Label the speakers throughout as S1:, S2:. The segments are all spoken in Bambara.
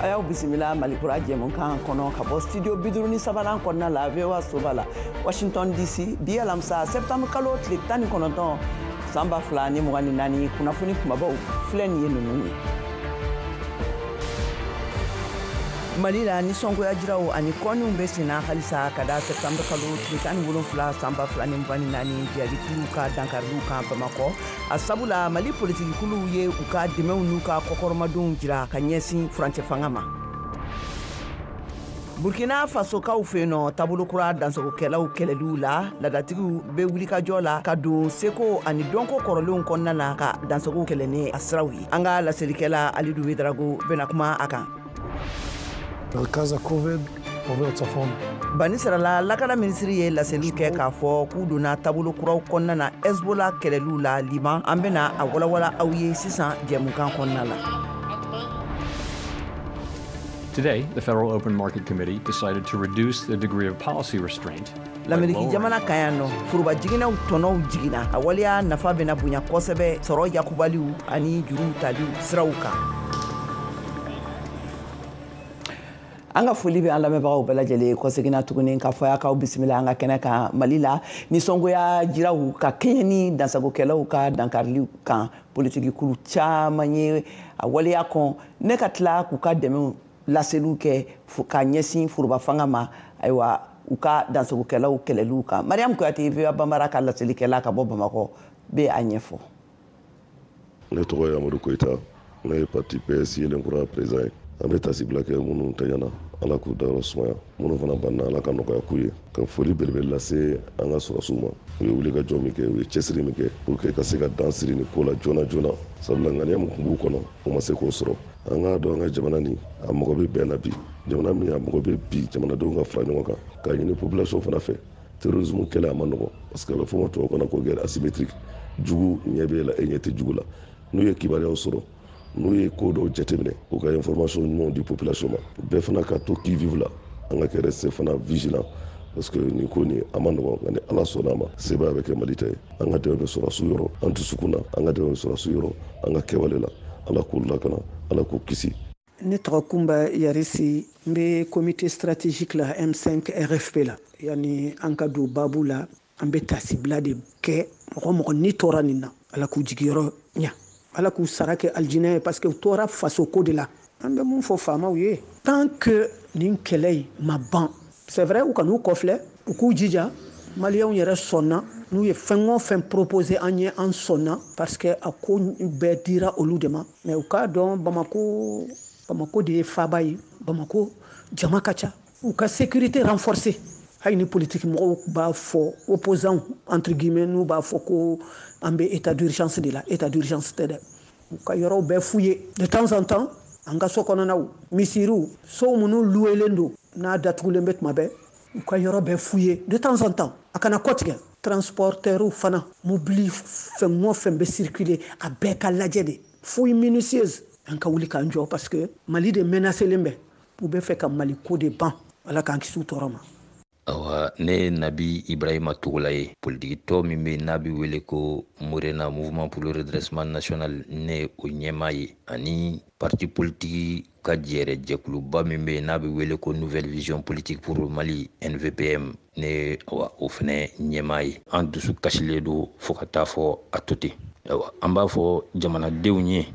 S1: A y'aw bisimila Malikura jɛmukan kɔnɔ ka bɔ studio 53nan kɔnɔna la, VOA soba la, Washington DC. Bi alamisa, septembre kalo tile 19, san 2024, kunnafoni kumabaw filɛ nin ye ninnu ye. Mali la, nisɔngoya jiraw ani kɔniw bɛ senna halisa ka da septembre kalo tile 17, san 2024 jihadikuluw ka dankariliw kan Bamakɔ. A sabu la, Mali politikikuluw ye u ka dɛmɛw n'u ka kɔkɔrɔmadonw jira ka ɲɛsin furancɛ fanga ma. Burkina Fasokaw fɛ yen nɔ, taabolo kura dansagokɛlaw kɛlɛliw la, laadatigiw bɛ wulikajɔ la ka don seko ani dɔnko kɔrɔlenw kɔnɔna na ka dansagow kɛlɛ ni a siraw ye. An ka laselikɛla Alidu Wedrago bɛna kuma a kan.
S2: מרכז הכובד עובר צפון.
S1: Banisirala, lakana minisiri ye laseliw kɛ k'a fɔ k'u donna taabolo kuraw kɔnɔna na Hezbollah kɛlɛliw la Liban. An bɛna a walawala aw ye sisan jɛmukan kɔnɔna la.
S3: Today, the Federal Open Market Committee decided to reduce the degree of policy restraint.
S1: Lameriki jamana kan yan nɔ, foroba jiginɛw tɔnɔw jiginna. A waleya nafa bɛna bonya kosɛbɛ sɔrɔ yakubaliw ani juruw taliw siraw kan. An ka foli bɛ an lamɛnbagaw bɛɛ lajɛlen. Kɔseginna tuguni k'a fɔ y'a k'aw bisimila an ka kɛnɛ kan. Mali la, nisɔngoya jiraw ka kɛɲɛ ni dansagokɛlaw ka dankariliw kan, politikikulu caman ye a waleya kɔn ne ka tila k'u ka dɛmɛw laseliw kɛ ka ɲɛsin foroba fanga ma, ayiwa, u ka dansagokɛlaw kɛlɛliw kan. Mariam Kuyate, VOA Bambara ka laselikɛla ka bɔ Bamakɔ, bɛ a ɲɛfɔ.
S4: Ne tɔgɔ ye Amadu Koyita, ne ye parti PS Yelenkura président ye. An bɛ tasibila kɛ minnu tɛɲɛna, Ala k'u dayɔrɔ sumaya, minnu fana banna, Ala ka nɔgɔya k'u ye. Ka foli belebele lase an ka sɔrɔsiw ma. U ye wulikajɔ min kɛ, u ye cɛsiri min kɛ pour que ka se ka dan siri nin ko la joona joona, sabula ŋaniya min tun b'u kɔnɔ, u ma se k'o sɔrɔ. An k'a dɔn, an ka jamana nin, a mago bɛ bɛn na bi. Jamana min a mago bɛ bi, jamanadenw ka fara ɲɔgɔn kan k'a ɲini population fana fɛ. Terrorisme kɛlɛ, a ma nɔgɔn, parce que a bɛ fɔ o ma tubabukan na ko guerre asymétrique. Jugu ɲɛ b'e la, e ɲɛ tɛ jugu la. N'u ye kibaruyaw sɔrɔ, n'u ye ko dɔw jateminɛ, u ka information ɲumanw di population ma. Bɛɛ fana ka to qui vive la, an ka kɛ rester fana vigilant, parce que nin ko nin, a ma nɔgɔn, nka ni Ala sɔnna a ma, sebaaya bɛ kɛ Mali ta ye. An ka dɛmɛ bɛ sɔrɔsiw yɔrɔ, an dusukun na, an ka dɛmɛ bɛ sɔrɔsiw yɔrɔ, an ka kɛwale la. Ala k'u lakana, Ala k'u kisi.
S5: Ne tɔgɔ Kunba Yarisi, n bɛ comité stratégique la M5 RFP la. Yani an ka don babu la, an bɛ tasibila de kɛ. Mɔgɔ mɔgɔ ni tora nin na, Ala k'u jigiyɔrɔ ɲa, Ala k'u sara kɛ alijinɛ ye, parce que u tora faso ko de la. An bɛ mun fɔ faamaw ye? Tant que nin kɛlɛ in ma ban, c'est vrai, u kan'u kɔfilɛ, u k'u jija. Maliyɛnw yɛrɛ sɔnna. N'u ye fɛn o fɛn proposé an ye, an sɔnna, parce que a ko bɛɛ dira olu de ma. Mais u k'a dɔn, Bamako, Bamako de ye faaba ye, Bamako jama ka ca, u ka sécurité renforcer. Hali ni politique mɔgɔw b'a fɔ, opposants entre guillemets, n'u b'a fɔ ko an bɛ état d'urgence de la, état d'urgence tɛ dɛ. U ka yɔrɔw bɛɛ fouiller de temps en temps, an ka so kɔnɔnaw, misiriw, sow minnu luwelen don, n'a datugulen bɛ tuma bɛɛ, u ka yɔrɔ bɛɛ fouiller de temps en temps, a kana kɔtigɛ. Transporteurs fana, mobili fɛn o fɛn bɛ circuler, a bɛɛ ka lajɛ de, fouille minutieuse. An ka wuli k'an jɔ, parce que Mali de menacelen bɛ. U bɛ fɛ ka Mali ko de ban. Ala k'an kisi u tɔɔrɔ ma.
S6: Awa, ne ye Nabi Ibrahima Togola ye. Politiki tɔ min bɛ n'a bɛ wele ko MORENA, Mouvement pour le Redressement National, ne ye o ɲɛmaa ye, ani parti politique ka jɛrɛ jɛkuluba min bɛ yen n'a bɛ wele ko Nouvelle Vision Politique pour le Mali, NVPM, ne ye, awa, o fɛnɛ ɲɛmaa ye. An dusu kasilen don fo ka taa fɔ a to ten. Awa, an b'a fɔ jamanadenw ye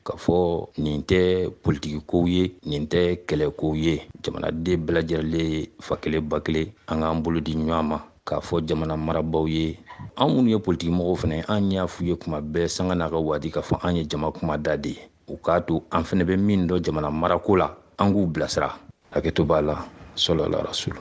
S6: k'a fɔ nin tɛ politiki kow ye, nin tɛ kɛlɛ kow ye. Jamanaden bɛɛ lajɛlen ye fa kelen, ba kelen. An k'an bolo di ɲɔgɔn ma k'a fɔ jamana marabaaw ye. An minnu ye politiki mɔgɔw fɛnɛ, an y'a f'u ye kuma bɛɛ, sanga n'a ka waati, k'a fɔ an ye jama kumada de ye. U k'a to an fɛnɛ bɛ min dɔn jamana marako la, an k'u bilasira. Hakɛto b'a la. Sɔlɔla rasulu.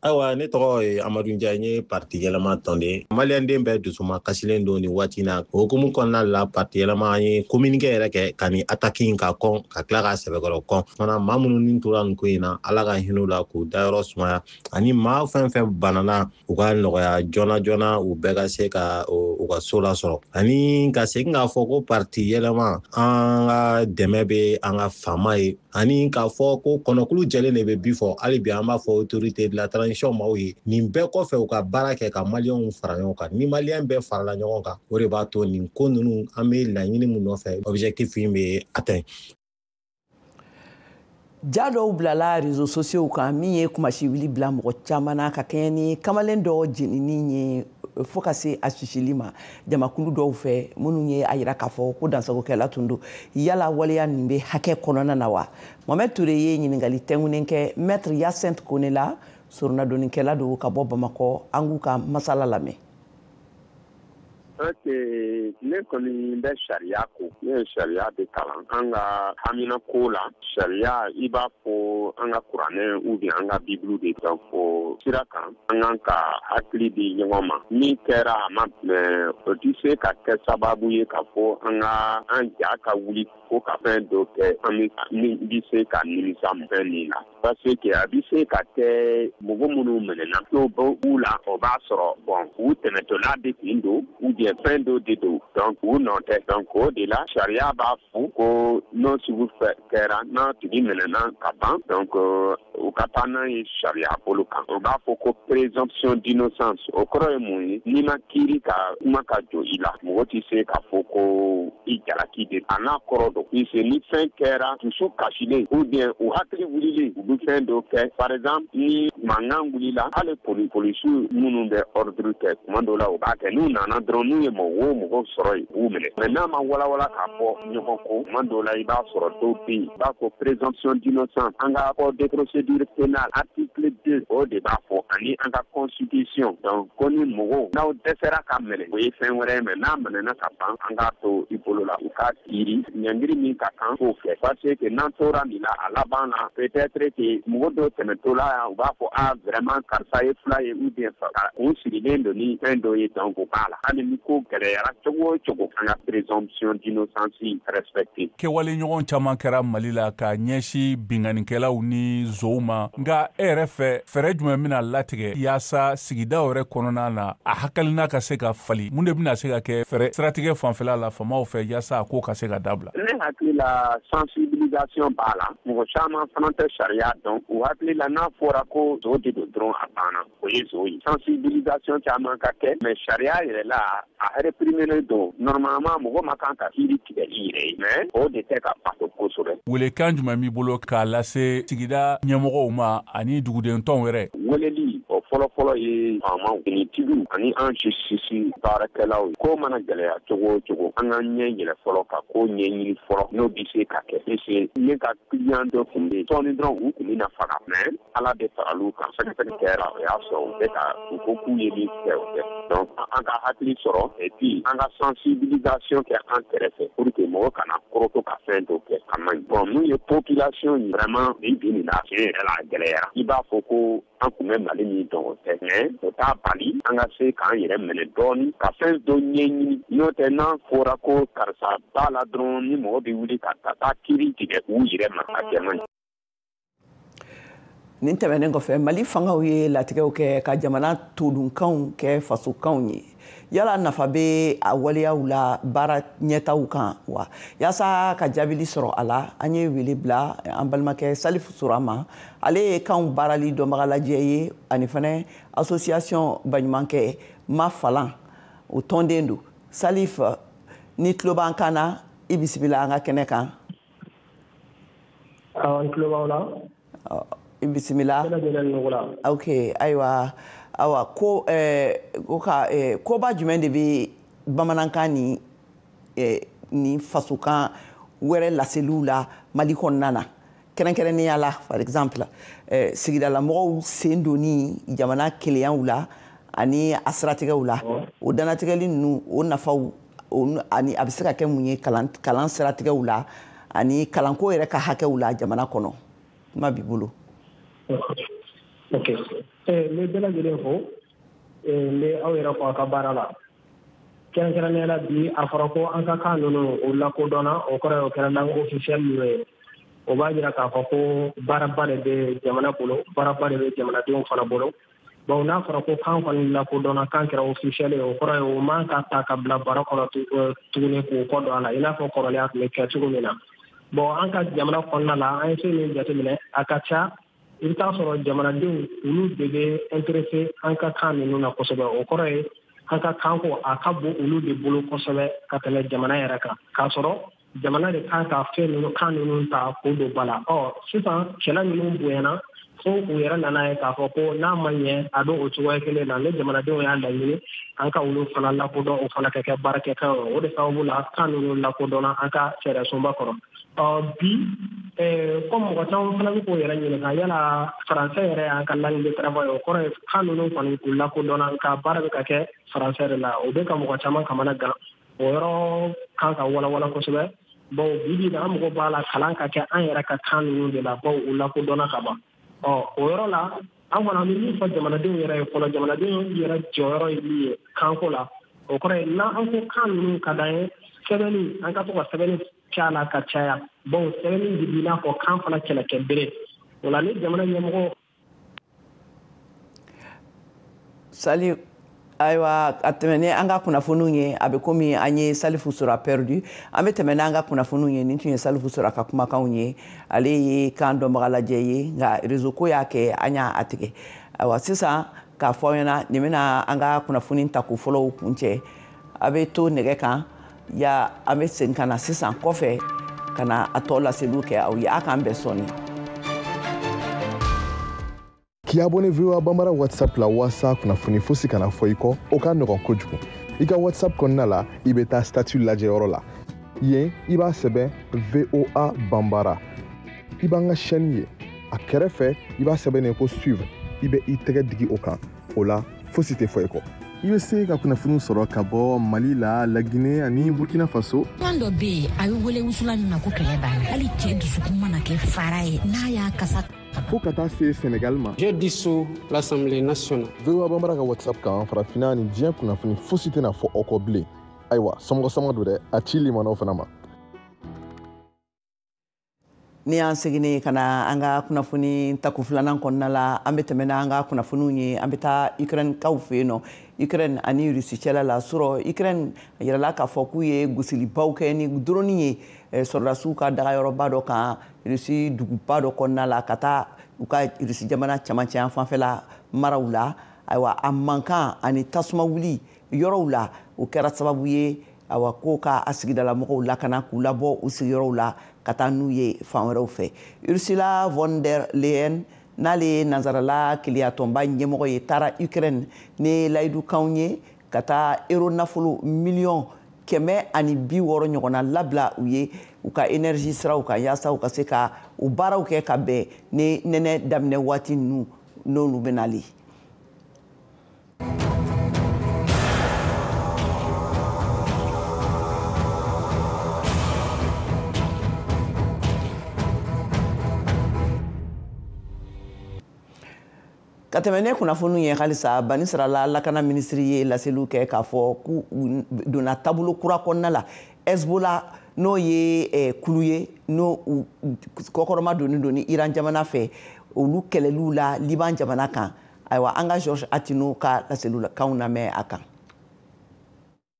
S7: Ayiwa, ne tɔgɔ ye Amadu Njaye, n ye parti Yɛlɛma tɔnden. Maliyɛnden bɛɛ dusuma kasilen don nin waati na. O hukumu kɔnɔna la, parti Yɛlɛma, an ye communiqué yɛrɛ kɛ ka nin attaque in ka kɔn, ka tila k'a sɛbɛkɔrɔ kɔn fana. Maa minnu ni tora nin ko in na, Ala ka hinɛ u la k'u dayɔrɔ sumaya, ani maa fɛn fɛn banana, u ka nɔgɔya joona joona, u bɛɛ ka se ka u ka so lasɔrɔ. Ani ka segin k'a fɔ ko parti Yɛlɛma, an ka dɛmɛ bɛ an ka faama ye, ani k'a fɔ ko kɔnɔkulu jɛlen de bɛ bi fɔ. Hali bi, an b'a fɔ autorité de la transition maaw ye, nin bɛɛ kɔfɛ, u ka baara kɛ ka maliyɛnw fara ɲɔgɔn kan. Ni maliyɛn bɛɛ farala ɲɔgɔn kan, o de b'a to nin ko ninnu, an bɛ laɲini mun nɔfɛ, objectif in bɛ atteint.
S1: Ja dɔw bilala réseaux sociaux kan min ye kumasiwuli bila mɔgɔ caman na ka kɛɲɛ ni kamalen dɔ jenini ye fo ka se a sisili ma jamakulu dɔw fɛ, minnu ye a yira k'a fɔ ko dansagokɛla tun don. Yala waleya nin bɛ hakɛ kɔnɔna na wa? Mohamed Touré ye ɲininkali tɛnkunnen kɛ Maître Yacinthe Kone la, soronadonnikɛla don ka bɔ Bamakɔ. An k'u ka masala lamɛn.
S8: Ok, ne kɔni bɛ sariya ko, ne ye sariya de kalan. An ka hamina ko la, sariya i b'a fɔ an ka kuranɛ ou bien an ka bibulu de. Donc o sira kan, an kan ka hakili di ɲɔgɔn ma. Min kɛra, a ma mais o tɛ se ka kɛ sababu ye ka fɔ an ka an ja ka wuli fo ka fɛn dɔ kɛ an min bɛ se ka nimisa fɛn min na, parce que a bɛ se ka kɛ mɔgɔ minnu minɛna n'o b'u la, o b'a sɔrɔ bon, u tɛmɛtɔla de tun don ou bien fɛn dɔ de don, donc u nɔ tɛ. Donc o de la, sariya b'a fɔ ko n'o sugu fɛ kɛra, n'a tigi minɛna ka ban, donc u ka taa n'a ye sariya bolo kan. O b'a fɔ ko présomption d'innocence. O kɔrɔ ye mun ye? N'i ma kiiri ka kuma ka jɔ i la, mɔgɔ tɛ se k'a fɔ ko i jalaki de. A n'a kɔrɔ don, puisque ni fɛn kɛra dusu kasilen ou bien u hakili wulilen, u bɛ fɛn dɔ kɛ. Par exemple, ni mankan wulila, hali polisiw minnu bɛ ordre kɛ, tuma dɔw la u b'a kɛ, n'u nana dɔrɔn, n'u ye mɔgɔ o mɔgɔ sɔrɔ yen, u b'u minɛ. Mais n'a ma walawala k'a fɔ ɲɔgɔn kɔ, tuma dɔw la i b'a sɔrɔ dɔw bɛ yen, i b'a fɔ présomption d'innocence. An ka code de procédure pénale article 2, o de b'a fɔ, ani an ka constitution. Donc ko ni mɔgɔw n'aw dɛsɛra ka minɛ, o ye fɛn wɛrɛ ye, mais n'a minɛna ka ban, an k'a to i bolo la, u k'a kiiri, ɲangiri min ka kan, k'o kɛ, parce que n'an tora nin la, a laban na, peut-être que mɔgɔ dɔw tɛmɛtɔla yan, u b'a fɔ: "Ah, vraiment, karisa ye fila ye", ou bien kun sirilen don ni fɛn dɔ ye. Donc o b'a la, hali ni ko gɛlɛyara cogo o cogo, an ka présomption d'innocence respecter.
S9: Kɛwale ɲɔgɔn caman kɛra Mali la ka ɲɛsin binkannikɛlaw ni zow ma. Nka e yɛrɛ fɛ, fɛɛrɛ jumɛn bɛna latigɛ yaasa sigidaw yɛrɛ kɔnɔna na, a hakilina ka se ka fali? Mun de bɛna se ka kɛ fɛɛrɛ siratigɛ fanfɛla la faamaw fɛ yaasa a ko ka se ka dabila?
S8: Ne hakili la, sensibilisation b'a la. Mɔgɔ caman fana tɛ sariya dɔn. U hakili la, n'a fɔra ko zo de don dɔrɔn, a banna, o ye zo ye. Sensibilisation caman ka kɛ, mais sariya yɛrɛ la, a réprimer don. Normalement, mɔgɔ ma kan ka kiiri tigɛ i yɛrɛ ye, mais o de tɛ ka bato kosɛbɛ.
S9: Welekan jumɛn b'i bolo k'a lase sigida ɲɛmɔgɔw ma ani duguden tɔnw yɛrɛ?
S8: Weleli o fɔlɔ-fɔlɔ ye faamaw, finitigiw ani an justice baarakɛlaw ye. Ko mana gɛlɛya cogo o cogo, an ka ɲɛ yɛlɛ fɔlɔ ka ko ɲɛɲini fɔlɔ, n'o bɛ se ka kɛ, puisque ne ka client dɔ tun bɛ yen, sɔɔni dɔrɔn u tun bɛna faga, mais Ala de faral'u kan. Sɛgɛsɛgɛ kɛra, o y'a sɔrɔ u bɛ ka u ko k'u ye min kɛ, o tɛ. Donc an ka hakili sɔrɔ et puis an ka sensibilisation kɛ an kɛrɛfɛ pour que mɔgɔ kana koroto ka fɛn dɔ kɛ, a man ɲi. Bon, mun ye population ye vraiment, bi bi nin na, tiɲɛ yɛrɛ la, a gɛlɛyara. I b'a fɔ ko an tun bɛ Mali min dɔn, o tɛ, mais o t'a bali an ka se k'an yɛrɛ minɛ dɔɔni ka fɛn dɔ ɲɛɲini. N'o tɛ, n'a fɔra ko karisa b'a la dɔrɔn, ni mɔgɔ bɛ wuli ka taa kiiri tigɛ u yɛrɛ ma, a kɛ man ɲi.
S1: Nin tɛmɛnen kɔfɛ, Mali fangaw ye latigɛw kɛ ka jamana todunkanw kɛ fasokanw ye. Yala nafa bɛ a waleyaw la baara ɲɛtaw kan wa? Yaasa ka jaabili sɔrɔ a la, an ye wele bila an balimakɛ Salifu Sora ma. Ale ye kanw baarali dɔnbagalajɛ ye, ani fɛnɛ association baɲumankɛ Ma Falan o tɔnden don. Salif, ni tulo b'an kan na, i bisimila an ka kɛnɛ kan.
S10: Awɔ, n tulo b'aw la.
S1: I bisimila. Ok, ayiwa, awa ko ko ka koba jumɛn de bɛ bamanankan ni fasokan wɛrɛ laseliw la Mali kɔnɔna na, kɛrɛnkɛrɛnnenya la, par exemple, sigidalamɔgɔw sen donni jamana keleyaw la ani a siratigɛw la, o dannatigɛli ninnu, o nafaw ani a bɛ se ka kɛ mun ye kalan siratigɛw la ani kalanko yɛrɛ ka hakɛw la jamana kɔnɔ? Kuma b'i bolo.
S10: Ok, n bɛ bɛɛ lajɛlen fo, n bɛ aw yɛrɛ fo a ka baara la. Kɛrɛnkɛrɛnnenya la, bi a fɔra ko an ka kan ninnu o lakodɔnna, o kɔrɔ ye o kɛra langue officielle ninnu ye. O b'a jira k'a fɔ ko baaraba de bɛ jamana bolo, baaraba de bɛ jamanadenw fana bolo. Bon, n'a fɔra ko kan kɔni lakodɔnna, kan kɛra officiel ye, o kɔrɔ ye o man ka ta ka bila bara kɔnɔ tuguni k'o kɔ don a la, i n'a fɔ kɔrɔlen a tun bɛ kɛ cogo min na. Bon, an ka jamana kɔnɔna la, an ye fɛn min jateminɛ, a ka ca, i bɛ taa sɔrɔ jamanadenw olu de bɛ intéressé an ka kan ninnu na kosɛbɛ. O kɔrɔ ye an ka kanko a ka bon olu de bolo kosɛbɛ ka tɛmɛ jamana yɛrɛ kan, k'a sɔrɔ Jamana de kan ka fɛn ninnu, kan ninnu ta k'o don ba la. Ɔ sisan kɛlɛ ninnu bonyana fo u yɛrɛ nana ye k'a fɔ ko n'a ma ɲɛ a bɛ o cogoya kelen na, ni jamanadenw y'a laɲini an ka olu fana lakodɔn, o fana ka kɛ baarakɛkan ye. O de sababu la kan ninnu lakodɔnna an ka sariyasunba kɔnɔ. Ɔ bi comme mɔgɔ caman fana bɛ k'o yɛrɛ ɲininka, yala faransɛ yɛrɛ y'an ka langue de travail, o kɔrɔ ye kan ninnu kɔni k'u lakodɔnna nka baara bɛ ka kɛ faransɛ de la, o bɛ ka mɔgɔ caman kamana gan. O yɔrɔ kan ka walawala kosɛbɛ, bawo bi bi in an mago b'a la kalan ka kɛ an yɛrɛ ka kan ninnu de la, bawo u lakodɔnna ka ban. Ɔ o yɔrɔ la an kɔni an bɛ min fɔ jamanadenw yɛrɛ ye fɔlɔ, jamanadenw yɛrɛ jɔyɔrɔ ye min ye kanko la, o kɔrɔ ye n'an ko kan ninnu ka d'an ye, sɛbɛnni an ka to ka sɛbɛnni kɛ a la ka caya, bawo sɛbɛnni de b'i n'a fɔ kan fana kɛlɛkɛbere. O la ni jamana ɲɛmɔgɔ
S1: Sali, ayiwa, a tɛmɛ ni an ka kunnafoniw ye. A bɛ komi an ye Salifu Sora perdu. An bɛ tɛmɛ n'an ka kunnafoniw ye. Nin tun ye Salifu Sora ka kumakanw ye. Ale ye kan dɔnbaga lajɛ ye, nka réseau ko y'a kɛ an y'a a tigɛ. Ayiwa, sisan k'a fɔ aw ɲɛna, nin bɛna an ka kunnafoni tako fɔlɔw kuncɛ. A bɛ to nɛgɛ kan ya, an bɛ segin ka na sisan kɔfɛ ka na a tɔ laseliw kɛ aw ye. A k'an bɛn sɔɔni.
S11: K'i abonné VOA Bambara WhatsApp la walasa kunnafoni fosi kana fɔ i kɔ, o ka nɔgɔn kojugu. I ka WhatsApp kɔnɔna la, i bɛ taa statut lajɛyɔrɔ la. Yen, i b'a sɛbɛn VOA Bambara. I b'an ka chaîne ye. A kɛrɛfɛ, i b'a sɛbɛn yen ko suivre. I bɛ i tɛgɛ digi o kan. O la, fosi tɛ fɔ i kɔ. I bɛ se ka kunnafoniw sɔrɔ ka bɔ Mali la, Laginɛ ani Burkina Faso.
S12: Kan dɔ bɛ yen, a bɛ wele wusulan min ma ko kɛlɛ banna. Hali cɛ dusukun mana kɛ fara ye, n'a y'a kasa
S11: fo ka taa se Sénégal ma.
S13: J'ai dissous l'Assemblée nationale.
S11: VOA Bambara ka WhatsApp kan, farafinna ni diɲɛ kunnafoni fosi tɛna fɔ aw kɔ bilen. Ayiwa, somɔgɔ sama don dɛ, a ci limanaw fana ma.
S1: Ni y'an seginne ka na an ka kunnafoni tako filanan kɔnɔna la, an bɛ tɛmɛ n'an ka kunnafoniw ye. An bɛ taa Ukraine kaw fɛ yen nɔ, Ukraine ani Russie cɛla la. Surɔ Ukraine a yirala k'a fɔ k'u ye gosilibaw kɛ ni drone ye sɔrɔdasiw ka dagayɔrɔba dɔ kan Russie duguba dɔ kɔnɔna la, ka taa u ka Russie jamana cɛmancɛ yan fanfɛla maraw la. Ayiwa, a mankan ani tasuma wuli yɔrɔw la, o kɛra sababu ye awa ko ka a sigidala mɔgɔw lakana k'u labɔ u sigiyɔrɔw la ka taa n'u ye fan wɛrɛw fɛ. Ursula von der Leyen, n'ale ye nansarala keleyatɔnba ɲɛmɔgɔ ye, taara Ukraine ni layidukanw ye ka taa euro nafolo 160 miliyɔn ɲɔgɔnna labila u ye u ka énergie siraw kan, yaasa u ka se ka u baaraw kɛ ka bɛn ni nɛnɛ daminɛ waati ninnu n'olu bɛ nali. Ka tɛmɛ ne kunnafoniw ye halisa, Banisirala lakana minisiri ye laseliw kɛ k'a fɔ k'u donna taabolo kura kɔnɔna la. Hezbollah, n'o ye kulu ye n'o kɔkɔrɔma donni don ni Iran jamana fɛ, olu kɛlɛliw la Liban jamana kan. Ayiwa, an ka George Atino ka laseliw kanw lamɛn a kan.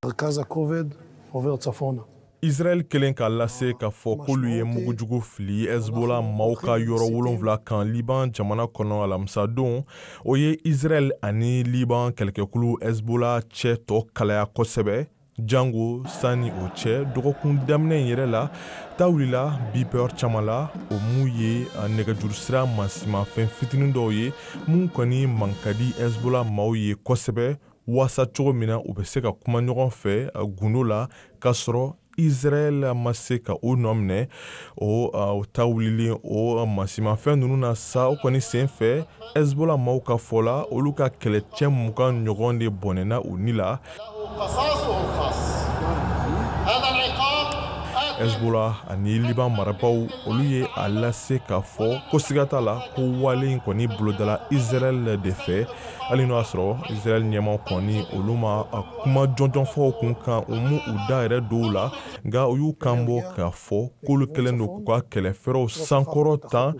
S2: מרכז הכובד עובר צפונה.
S9: Israɛl kelen k'a lase k'a fɔ k'olu ye mugujugu fili Hezbollah maaw ka yɔrɔ 7 kan Liban jamana kɔnɔ alamisadon, o ye Israɛl ani Liban kɛlɛkɛkulu Hezbollah cɛ tɔ kalaya kosɛbɛ. Jango sani o cɛ, dɔgɔkun daminɛ in yɛrɛ la, ta wulila beeper caman la, o mun ye nɛgɛjuru sira mansimafɛn fitinin dɔw ye mun kɔni man ka di Hezbollah maaw ye kosɛbɛ, waasa cogo min na u bɛ se ka kuma ɲɔgɔn fɛ gundo la, k'a sɔrɔ Israɛl ma se ka o nɔ minɛ. O ta wulilen o mansimafɛn ninnu na sa, o kɔni sen fɛ, Hezbollah maaw ka fɔ la, olu ka kɛlɛcɛ 20 ɲɔgɔn de bɔnɛna u ni la. Hezbollah ani Liban marabaaw, olu ye a lase k'a fɔ ko siga t'a la ko wale in kɔni bolodala Israɛl de fɛ, hali n'o y'a sɔrɔ Israɛl ɲɛmaw kɔni, olu ma kuma jɔnjɔn fɔ o kun kan, u m'u u da yɛrɛ dɔw la. Nka u y'u kan bɔ k'a fɔ k'olu kɛlen don k'u ka kɛlɛfɛɛrɛw sankɔrɔ tan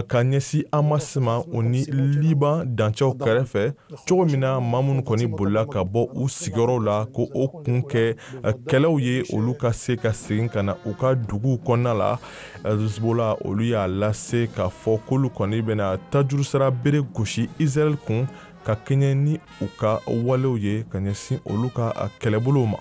S9: ka ɲɛsin Hamas ma, o ni Liban dancɛw kɛrɛfɛ, cogo min na maa minnu kɔni bolila ka bɔ u sigiyɔrɔw la ko o kun kɛ kɛlɛw ye, olu ka se ka segin ka na u ka duguw kɔnɔna la. Hezbollah, olu y'a lase k'a fɔ k'olu kɔni bɛna tajurusara bere gosi Israɛl kun ka kɛɲɛ ni u ka walew ye ka ɲɛsin olu ka kɛlɛbolow ma.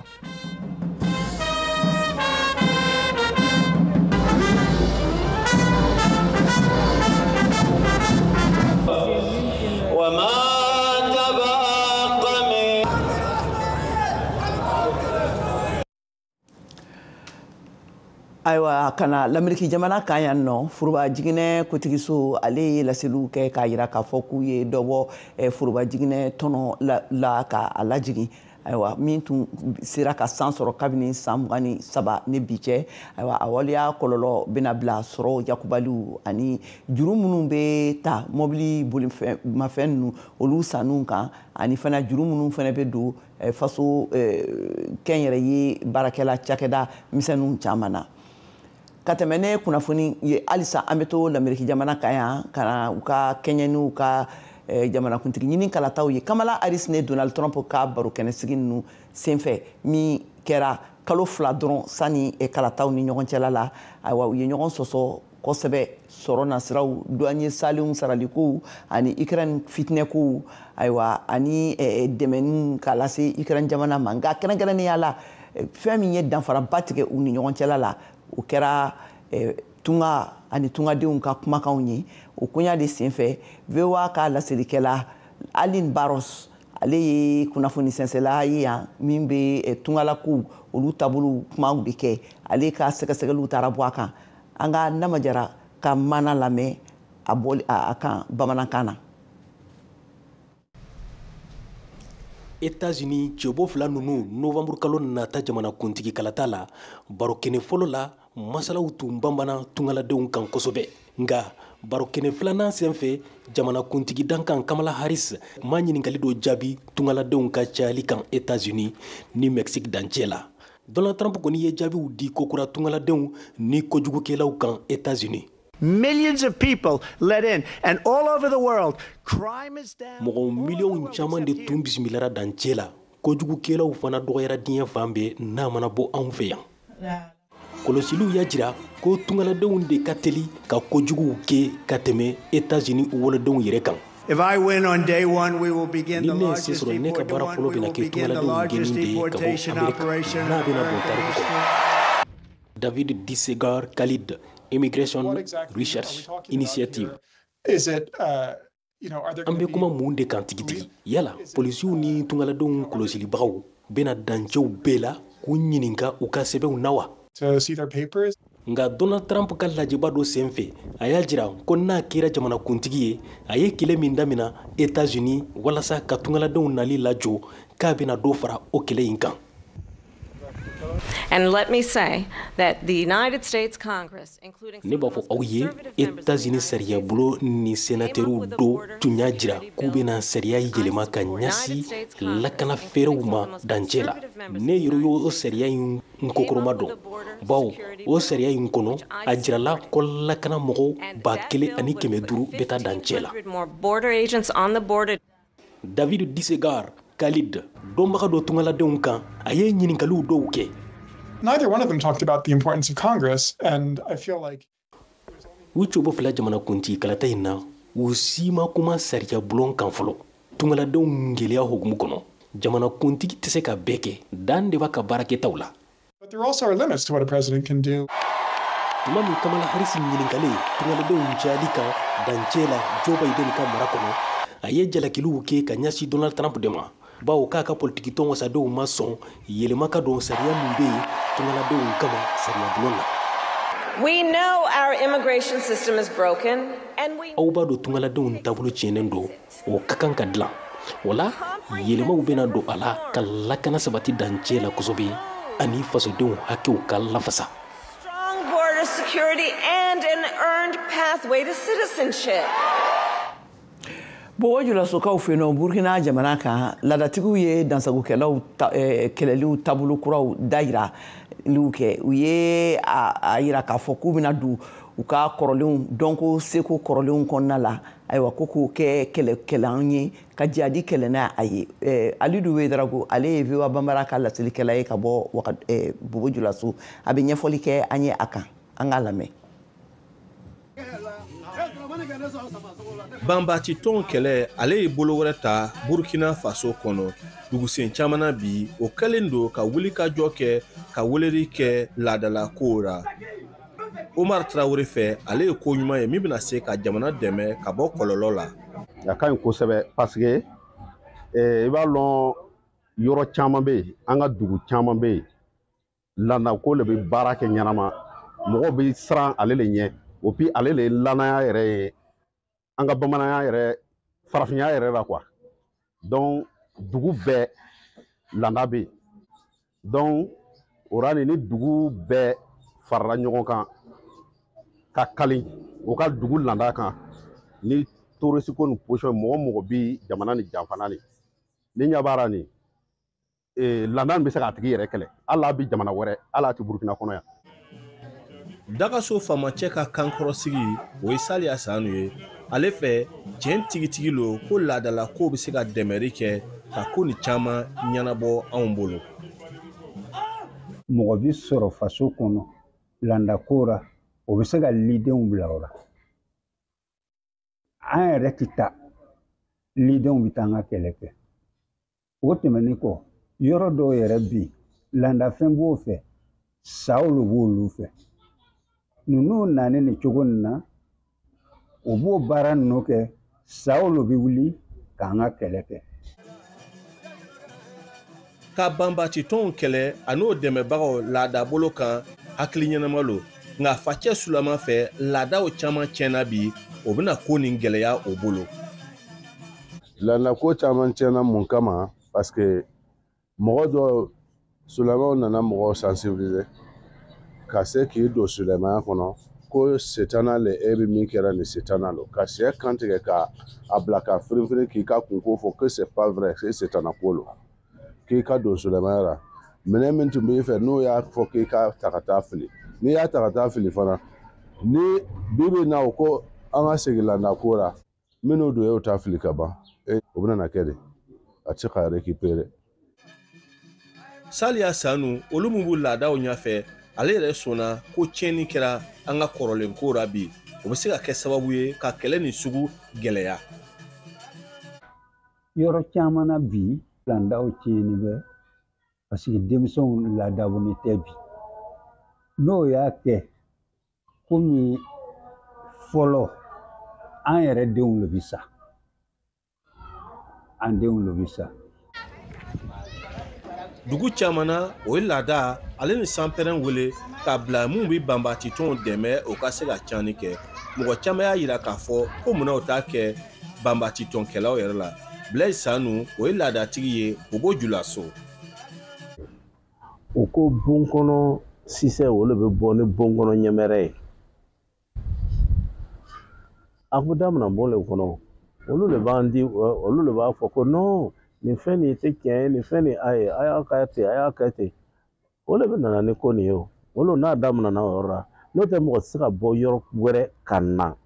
S1: Ayiwa, ka na Lameriki jamana kan yan nɔ, foroba jiginɛ kotigiso, ale ye laseliw kɛ k'a yira k'a fɔ k'u ye dɔ bɔ foroba jiginɛ tɔnɔ la ka a lajigin. Ayiwa, min tun sera ka san sɔrɔ kabini san 23 ni bi cɛ. Ayiwa, a waleya kɔlɔlɔ bɛna bila sɔrɔ yakubaliw ani juru minnu bɛ ta mɔbili bolimafɛn ninnu olu sanniw kan, ani fana juru minnu fana bɛ don faso kɛnyɛrɛye baarakɛla cakɛda misɛnninw caman na. Ka tɛmɛ ne kunnafoni ye, halisa an bɛ to Lameriki jamana kan yan, ka na u ka kɛɲɛ n'u ka jamanakuntigi ɲini kalataw ye. Kamala Harris ni Donald Trump ka barokɛnɛsigi ninnu senfɛ, min kɛra kalo 2 dɔrɔn sani kalataw ni ɲɔgɔn cɛla la, ayiwa, u ye ɲɔgɔn sɔsɔ kosɛbɛ sɔrɔ nasiraw, douanier salenw saralikow ani Ukraine fitinɛkow, ayiwa, ani dɛmɛniw k'a lase Ukraine jamana ma. Nka kɛrɛnkɛrɛnnenya la, fɛn min ye danfaraba tigɛ u ni ɲɔgɔn cɛla la, o kɛra tunga ani tungadenw ka kumakanw ye. O koɲa de senfɛ, VOA ka laselikɛla Aline Barros, ale ye kunnafoni sɛnsɛla ye yan min bɛ tungalakow olu taabolow kumaw de kɛ. Ale ka sɛgɛsɛgɛliw taara bɔ a kan. An ka Namajara ka mana lamɛn a bɔli a kan bamanankan na.
S14: États-Unis cɛbɔ fila ninnu, novembre kalo nata jamanakuntigi kalata la, barokɛnɛ fɔlɔ la, masalaw tun banbana tungaladenw kan kosɛbɛ. Nka barokɛnɛ filanan senfɛ, jamanakuntigi dankan Kamala Harris ma ɲininkali dɔ jaabi tungaladenw ka cayali kan États-Unis ni Mexique dancɛ la. Donald Trump kɔni ye jaabiw di kokura tungaladenw ni kojugukɛlaw kan États-Unis.
S15: Millions of people let in, and all over the world, crime is down.
S14: Mɔgɔ miliyɔn caman de tun bisimilara dancɛ la. Kojugukɛlaw fana dɔgɔyara diɲɛ fan bɛɛ n'a mana bɔ anw fɛ yan. Kɔlɔsiliw y'a jira ko tungaladenw de ka teli ka kojuguw kɛ ka tɛmɛ États-Unis wolodenw yɛrɛ kan.
S15: If I win on day one, we will begin
S14: Ni
S15: the
S14: ne ye
S15: largest
S14: se sɔrɔ, ne ka baara
S15: deport-
S14: fɔlɔ
S15: we
S14: bɛna
S15: will
S14: kɛ
S15: begin the
S14: tungaladenw
S15: largest
S14: gɛnni de ye ka bɔ
S15: deportation
S14: Amerika
S15: operation
S14: n'a bɛna don tariku kɔnɔ. David Disegar Khalid, Immigration Research Initiative.
S16: Is it, you know, are there
S14: An
S16: gonna
S14: bɛ kuma mun de kan tigitigi? Yala polisiw ni tungaladenw kɔlɔsilibagaw bɛna dancɛw bɛɛ la k'u ɲininka u ka sɛbɛnw na wa?
S16: to see their papers?
S14: Nka Donald Trump ka lajɛba dɔ senfɛ, a y'a jira ko n'a kɛra jamanakuntigi ye, a ye kɛlɛ min damina États-Unis walasa ka tungaladenw nali lajɔ, k'a bɛna dɔ fara o kɛlɛ in kan.
S17: And let me say that the United States Congress, including
S14: Ne b'a fɔ aw ye, États-Unis sariyabulon ni sénateurw dɔ tun y'a jira k'u bɛna sariya yɛlɛma ka ɲɛsin lakana fɛɛrɛw ma dancɛ la. Ne yɛrɛ y'o sariya in kɔkɔrɔma dɔn, bawo o sariya in kɔnɔ, a jirala ko lakana mɔgɔw 1500 bɛ taa dancɛ la.
S17: 100 more border agents on the border.
S14: David Disegar Khalid, dɔnbaga dɔ tungaladenw kan, a ye ɲininkaliw dɔw kɛ.
S16: Neither one of them talked about the importance of Congress, and I feel like
S14: U cɛbɔ fila jamanakuntigi kalata in na, u si ma kuma sariya bulon kan fɔlɔ tungaladenw gɛlɛya hukumu kɔnɔ. Jamanakuntigi tɛ se ka bɛɛ kɛ, dan de b'a ka baarakɛtaw la.
S16: But there also are limits to what a president can do.
S14: Tuma min Kamala Harris ɲininkalen tungaladenw cayali kan dancɛ la Joe Biden ka mara kɔnɔ, a ye jalakiliw kɛ ka ɲɛsin Donald Trump de ma, bawo k'a ka politikitɔn wasadenw ma sɔn yɛlɛma ka don sariya min bɛ yen tungaladenw kama sariya bulon na.
S17: We know our immigration system is broken, and we
S14: Aw b'a dɔn tungaladenw taabolo tiɲɛnen don, o ka kan ka dilan. O la, yɛlɛmaw bɛna don a la ka lakana sabati dancɛ la kosɛbɛ ani fasodenw hakɛw ka lafasa.
S17: Strong border security and an earned pathway to citizenship.
S1: Bobo Julasokaw fɛ yen nɔ, Burukina jamana kan, laadatigiw ye dansagokɛlaw kɛlɛliw taabolo kuraw dayiraliw kɛ. U ye a yira k'a fɔ k'u bɛna don u ka kɔrɔlenw dɔnko seko kɔrɔlenw kɔnɔna la. Ayiwa, ko k'o kɛ kɛlɛkɛlan ye ka jihadi kɛlɛ n'a a ye. Alidu Wedarago, ale ye VOA Bambara ka laselikɛla ye ka bɔ Bobo Julaso, a bɛ ɲɛfɔli kɛ an ye a kan. An k'a lamɛn.
S18: Banbati tɔn kɛlɛ, ale ye bolo wɛrɛ ta Burkina Faso kɔnɔ. Dugusen caman na bi, o kɛlen don ka wulikajɔ kɛ ka weleli kɛ laadalakow la. Omar Tarawele fɛ, ale ye ko ɲuman ye min bɛna se ka jamana dɛmɛ ka bɔ kɔlɔlɔ la.
S19: A ka ɲi kosɛbɛ, parce que i b'a lɔn, yɔrɔ caman bɛ yen, an ka dugu caman bɛ yen, laadako le bɛ baara kɛ ɲɛnama. Mɔgɔw bɛ siran ale le ɲɛ, o puis ale le ye lanaya yɛrɛ ye an ka bamananya yɛrɛ, farafinya yɛrɛ la quoi. Donc dugu bɛɛ landa bɛ yen. Donc o ra ni dugu bɛɛ farala ɲɔgɔn kan ka kali o ka dugu landa kan, ni touriste ko ni position, mɔgɔ mɔgɔ bi jamana ni janfana ni ni ɲɛ b'a la ni landa nin bɛ se k'a tigi yɛrɛ kɛlɛ, hali a bɛ jamana wɛrɛ, hali a tɛ Burukina kɔnɔ yan.
S18: Dagaso faamacɛ ka kankɔrɔsigi, o ye Saliya Sanu ye. Ale fɛ, tiɲɛ tigitigi lo ko laadalakow bɛ se ka dɛmɛri kɛ ka ko ni caman ɲɛnabɔ anw bolo.
S20: Mɔgɔ bi sɔrɔ faso kɔnɔ landako ra, o bɛ se ka lidenw bila o la. An yɛrɛ tɛ taa, lidenw bɛ taa an ka kɛlɛ kɛ. O tɛmɛnen kɔ, yɔrɔ dɔw yɛrɛ bɛ yen, landafɛn b'o fɛ, saw lo b'olu fɛ. Ninnu nani nin cogo nin na, o b'o baara ninnu kɛ, saw lo bɛ wuli k'an ka kɛlɛ kɛ.
S18: Ka banbacitɔnw kɛlɛ a n'o dɛmɛbagaw laadabolo kan, hakili ɲɛnama lo. Nka facɛ Sulama fɛ, laadaw caman tiɲɛna bi, o bɛna ko nin gɛlɛya o bolo.
S21: Laadako caman tiɲɛna mun kama? Parce que mɔgɔ dɔw, Sulamaw nana mɔgɔw sensibiliser ka se k'i don silamɛya kɔnɔ ko setana le, e bɛ min kɛra nin setana lo, ka sɛ kan tigɛ ka a bila ka firinfirin k'i ka kunko fɔ que c'est pas vrai, que setana ko lo, k'i ka don silamɛya la. Minɛn min tun b'i fɛ, n'o y'a fɔ k'i ka ta ka taa fili, n'i y'a ta ka taa fili fana, ni bi bi na o ko an ka segin laadako la, minnu don y'o ta fili ka ban, o bɛna na kɛ de, a tɛ se ka récupérer.
S18: Saliya Sanu, olu min b'u laadaw ɲɛfɛ, ale yɛrɛ sɔnna ko tiɲɛni kɛra an ka kɔrɔlen ko ra bi, o bɛ se ka kɛ sababu ye ka kɛlɛ nin sugu gɛlɛya.
S20: Yɔrɔ caman na bi, landaw tiɲɛni bɛ parce que denmisɛnw ladabuni tɛ bi. N'o y'a kɛ komi fɔlɔ, an yɛrɛ denw le bɛ sa, an denw le bɛ sa.
S18: Dugu caman na, o ye laada ale ni sanpɛrɛn wele k'a bila mun bɛ banbacitɔnw dɛmɛ o ka se ka tiɲɛni kɛ. Mɔgɔ caman y'a yira k'a fɔ ko munna o t'a kɛ banbacitɔnkɛlaw yɛrɛ la. Blaise Sanu, o ye laadatigi ye Bobo Julaso.
S22: O ko bon kɔnɔ sisɛ, o de bɛ bɔ ni bon kɔnɔ ɲɛmɛrɛ ye. A ko daminɛ bon le kɔnɔ, olu de b'an di, olu de b'a fɔ ko non, nin fɛn nin tɛ tiɲɛ ye, nin fɛn nin a ye, a y'a kɛ ten, a y'a kɛ ten. O de bɛ nana ni ko nin ye o. Olu n'a daminɛna o yɔrɔ la, n'o tɛ mɔgɔ tɛ se ka bɔ yɔrɔ wɛrɛ ka na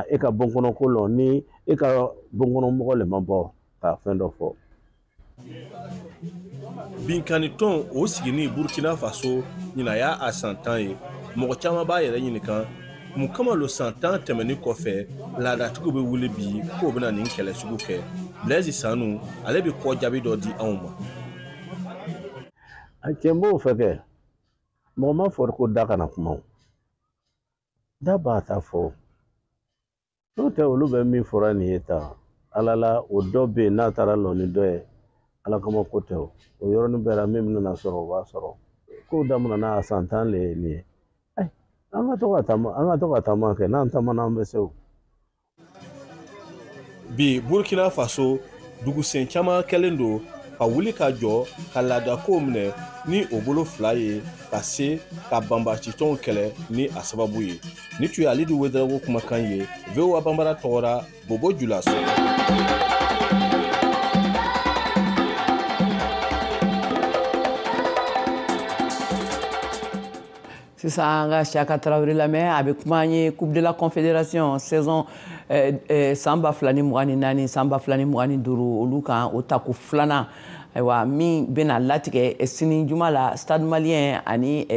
S22: e ka bon kɔnɔ ko lɔ ni e ka bon kɔnɔ mɔgɔ le ma bɔ ka fɛn dɔ fɔ.
S18: Binkannitɔn o sigini Burkina Faso ɲinan y'a a san 10 ye. Mɔgɔ caman b'a yɛrɛ ɲininka mun kama lo san 10 tɛmɛni kɔfɛ laadatigiw bɛ wuli bi k'o bɛna nin kɛlɛ sugu kɛ. Blaise Sanu, ale bɛ kɔ jaabi dɔ di anw ma.
S22: A cɛ b'o fɛ kɛ, mɔgɔ ma fɔ ko da kana kuma o, da b'a ta fɔ. N'o tɛ olu bɛ min fɔra nin ye tan, Ala la o dɔ bɛ yen n'a taara lɔ ni dɔ ye, Ala kama ko tɛ o. O yɔrɔnin bɛɛ la min bɛna sɔrɔ, o b'a sɔrɔ. Kow daminɛna a san 10 le ye nin ye. An ka to ka taama, an ka to ka taama kɛ, n'an taamana an bɛ se o.
S18: Bi Burkina Faso, dugusen caman kɛlen don ka wuli ka jɔ ka laadakow minɛ ni o bolo fila ye ka se ka banbacitɔnw kɛlɛ ni a sababu ye. Ni tun ye Alidu Wedarago kumakan ye VOA Banbara tɔgɔra Bobo Julaso.
S1: Sisan an ka Siaka Tarawele lamɛn, a bɛ kuma an ye Coupe de la Confédération saison san 2024 san 2025 olu kan, o tako filanan, ayiwa min bɛna latigɛ sini juma la Stade Malien ani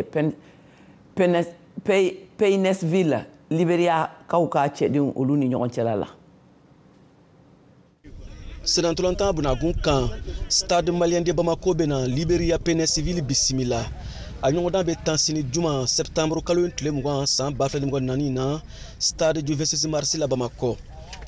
S1: Paynesville Liberia kaw ka cɛdenw olu ni ɲɔgɔn cɛla la.
S23: Senatɔlɔntan bunagun kan, Stade Malien de Bamako bɛna Liberia Paynesville bisimila. A ɲɔgɔndan bɛ tan sini juma septembre kalo in tile 20 san 2024 na Stade du 26 mars la Bamakɔ.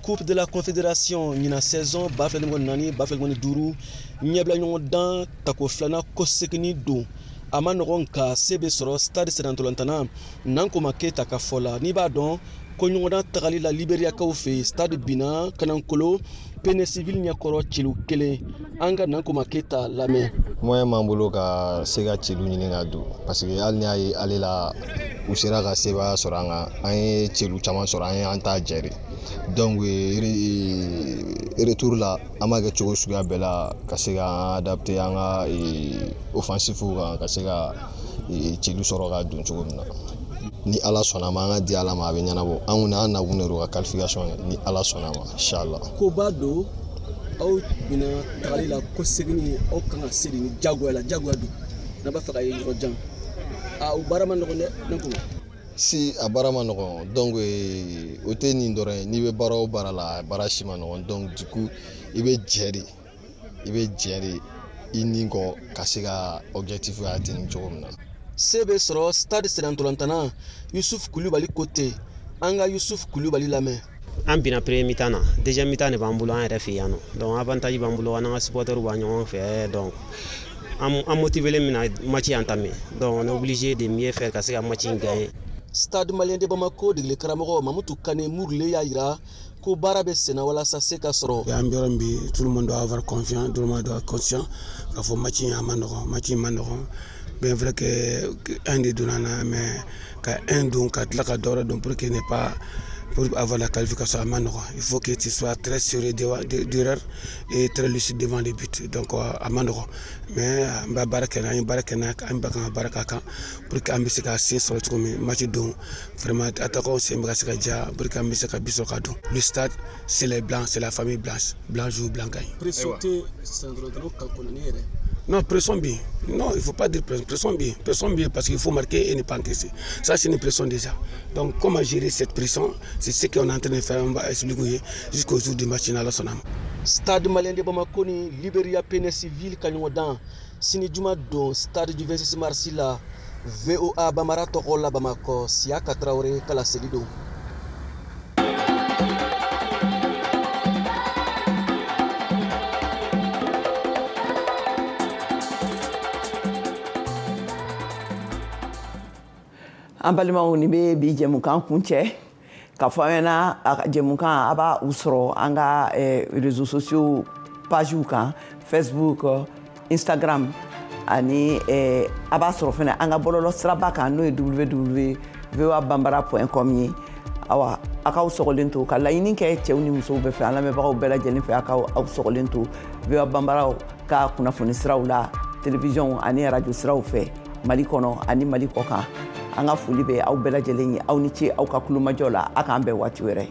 S23: Coupe de la Confédération ɲinan saison 2024 2025 ɲɛbila ɲɔgɔndan tako filanan kɔseginni don. A ma nɔgɔn, nka se bɛ sɔrɔ Stade sennantolatan Nankoma Keyita ka fɔ la. N'i b'a dɔn ko ɲɔgɔndan tagali la Liberiyakaw fɛ yen, Stade binna Kanankolo Pene Civil ɲɛkɔrɔ celu 1. An ka Nankoma Keyita lamɛn.
S3: Moyen b'an bolo ka se ka celu ɲini ka don, parce que hali n'i y'a ye ale la, u sera ka sebaaya sɔrɔ an kan, an ye celu caman sɔrɔ, an ye an ta jɛ de. Donc retour la, an b'a kɛ cogo suguya bɛɛ la ka se ka adapter an ka offensif kan, ka se ka celu sɔrɔ ka don cogo min na. Ni Ala sɔnna ma, an ka di Ala ma, a bɛ ɲɛnabɔ. An kɔni, an nakun de don ka qualification kɛ, ni Ala sɔnna ma, inchallah.
S23: Koba don, aw bɛna tagali la ko segin, aw kan ka se de ni jagoya la, jagoya don n'a b'a fɛ ka ye yɔrɔ jan. A o baara ma nɔgɔn dɛ, ne ko.
S3: Si, a baara ma nɔgɔn. Donc o tɛ nin dɔrɔn ye, n'i bɛ baara o baara la, a baara si ma nɔgɔn. Donc du coup, i bɛ jɛ de, i bɛ jɛ de i ni kɔ ka se ka objectif atteindre cogo min na.
S23: Se bɛ sɔrɔ Stade sennantolatan Yusuf Kulubali kote. An ka Yusuf Kulubali lamɛn.
S4: An binna premier mi-temps na, deuxième mi-temps de b'an bolo an yɛrɛ fɛ yan nɔ. Donc avantage b'an bolo, an n'an ka supporters b'a ɲɔgɔn fɛ. Donc an motivé min na match entamé, donc on est obligé de mieux faire ka se ka match in gagner.
S23: Stade Malien de Bamako degeli karamɔgɔ Mamutu Kane Murule y'a yira ko baara bɛ senna walasa se ka sɔrɔ.
S5: An bɛ yɔrɔ min bi, tout le monde doit avoir confiance, tout le monde doit être conscient k'a fɔ match in a ma nɔgɔn, match in ma nɔgɔn. Bien vrai que un de donna na, mais ka un don ka tila ka dɔ wɛrɛ don pour que ne pas pour avoir la qualification, a ma nɔgɔn. Il faut que tu sois très sérieux derrière et très lucide devant les buts. Donc a ma nɔgɔn, mais an b'a baara kɛ, an ye baara kɛ n'a, an bɛ kan ka baara k'a kan pour que an bɛ se ka se sɔrɔ cogo min match don. Vraiment, attaquant sen bɛ ka se ka diya pour que an bɛ se ka but sɔrɔ ka don. Le Stade, c'est les blancs, c'est la famille blanche, blanc joue, blanc gagne.
S23: Pression tɛ sennantolatan kan kɔnɔ ne yɛrɛ.
S5: Non, pression bien. Non, il ne faut pas dire pression. Pression bien. Pression bien parce qu'il faut marquer et ne pas encaisser. Ça, c'est une pression déjà. Donc, comment gérer cette pression? C'est ce qu'on est en train de faire. On va expliquer jusqu'au jour du match.
S23: Stade Malien de Bamako ni Liberia Pene Civil ka ɲɔgɔn dan sini juma don Stade du 26 mars la. VOA Bamara tɔgɔ la Bamakɔ, Siyaka Tarawele ka laseli don.
S1: An balimaw, nin bɛ bi jɛmukan kun cɛ k'a fɔ an ɲɛna, a ka jɛmukan, a b'a u sɔrɔ an ka réseaux sociaux pages kan, Facebook, Instagram, ani a b'a sɔrɔ fɛnɛ an ka bɔlɔlɔ siraba kan, n'o ye www.voabambara.com ye. Awa, a k'aw sɔgɔlen to, ka laɲini kɛ cɛw ni musow bɛɛ fɛ, an lamɛnbagaw bɛɛ lajɛlen fɛ, a k'aw aw sɔgɔlen to VOA Bambaraw ka kunnafoni siraw la, télévision ani radio siraw fɛ, Mali kɔnɔ ani Mali kɔ kan. An ka foli bɛ aw bɛɛ lajɛlen ye. Aw ni ce aw ka kulomajɔ la. A k'an bɛn waati wɛrɛ.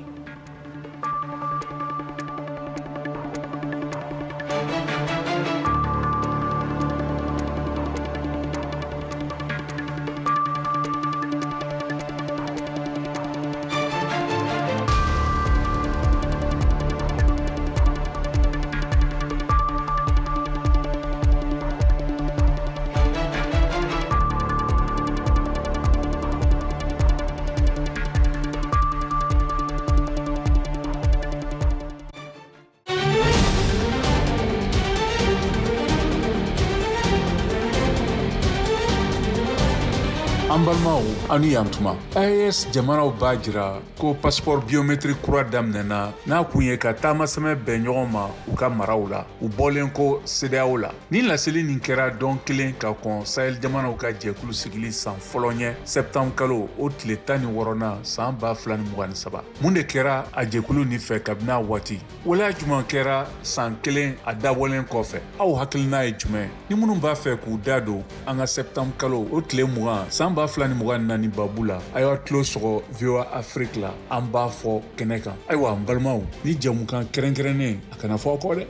S9: An balimaw, aw ni yantuma. AES jamanaw b'a jira ko passeport biométrique kura daminɛna, n'a kun ye ka taama sɛmɛ bɛn ɲɔgɔn ma u ka maraw la, u bɔlen ko CEDEAO la. Ni laseli nin kɛra dɔn kelen ka kɔn Sahel jamanaw ka jɛkulu sigili san fɔlɔ ɲɛ, septembre kalo o tile 16nan san 2023. Mun de kɛra a jɛkulu nin fɛ kabini a waati? Waleya jumɛn kɛra san kelen a dabɔlen kɔfɛ? Aw hakilina ye jumɛn? Ni minnu b'a fɛ k'u da don an ka septembre kalo o tile 20 san 2024 babu la, a y'aw tulo sɔgɔ VOA Afrique la, an b'a fɔ kɛnɛ kan. Ayiwa, n balimaw, ni jɛmukan kɛrɛnkɛrɛnnen, a kana fɔ aw kɔ dɛ.